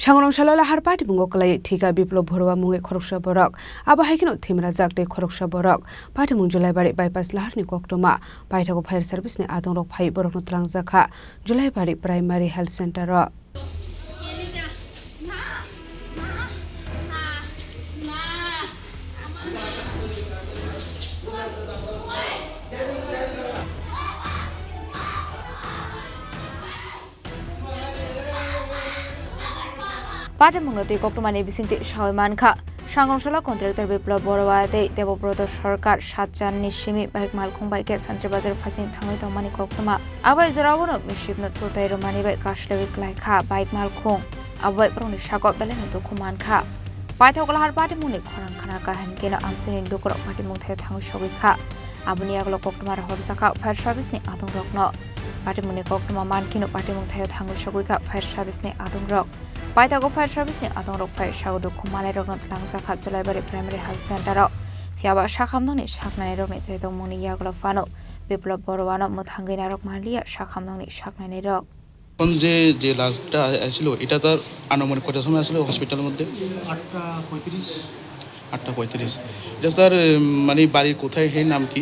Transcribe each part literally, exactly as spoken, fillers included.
Sangrong Salo Lahar patimungo kwlai thika Biplop Borua mungwi khoroksa borok. Abo hai kheno thimrajak tei khoroksa borok. Patimung Julaibari bypass Laharni koktwma. Paithago fire service ni adongrok phai borokno twlangjakha Julaibari Primary Health Center o. Patimungno twi koktwmani bisingtwi sawi mankha. Sangrong Salo contractor Biplop Borua tei Debobroto Sarkar satchanni simi bike malkhung bai khe Santri Bazar phasing thangwi tongmani koktwma. Abai jorao no misipno thutai rwmani bai kaslewi klaikha bike malkhung. Abo bai borokni sago belaino dukhu mankha. Paithak Lahar patimungni khorang khna kaham keno amchaini lukurok patimung thaio thangwi sogwi kha. Aboni yagulo koktwma rohorjakha fire service ni adongrokno. Patimungni koktwma mankheno patimung thaio thangwi sogwi kha fire service ni adongrok. Paithago fire service ni adongrok phai sago dukhu malairokno twlangjakha Julaibari Primary Health Center o. Phiyaba sakhamnokni saknairokni chaitokmungni yagulo phano Biplop Boruano mwthangwi narwk manliya sakhamnokni saknairok. এখন যে, যে লাশটা আসলো, এটা তার আনুমানিক কটার সময় আসলো হসপিটালের মধ্যে? আটটা পঁয়ত্রিশ। আটটা পঁয়ত্রিশ। এটা স্যার, উম, মানে বাড়ি কোথায়, হে নাম কি?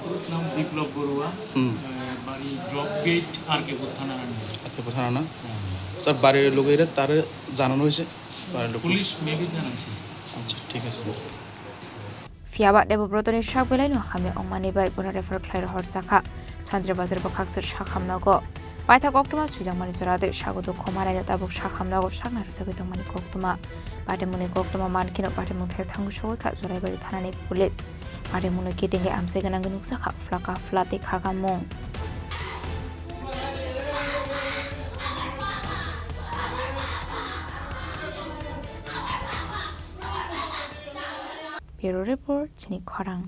পুরো নাম বিপ্লব বড়ুয়া। হুম। আহ, বাড়ি জব গেট, আর কে পুর থানা। আর কে পুর থানা না? হ্যাঁ। স্যার, বাড়ির লোকেরা তার জানানো হয়েছে? বাড়ির লোক। পুলিশ মেবি জানাইছে। আচ্ছা, ঠিক আছে sir. Phiyaba Debobrotoni sak belaino hamya wngmani bai bono refer khlai rohorjakha Santri Bazar bwkhaksa sakhamnogo. Paithak koktwma swijakmani jora tei sago dukhu malaino tabuk sakhamnogo sakna rwjagwi tongmani koktwma. Patimungni koktwma mankheno patimung thaio thangwi sogwi kha Julaibari thanani police. Patimungno kitingwi amchai gwnangwi nukjakha phlaka phla tei khakamung. Bureau Report, Chini Khorang.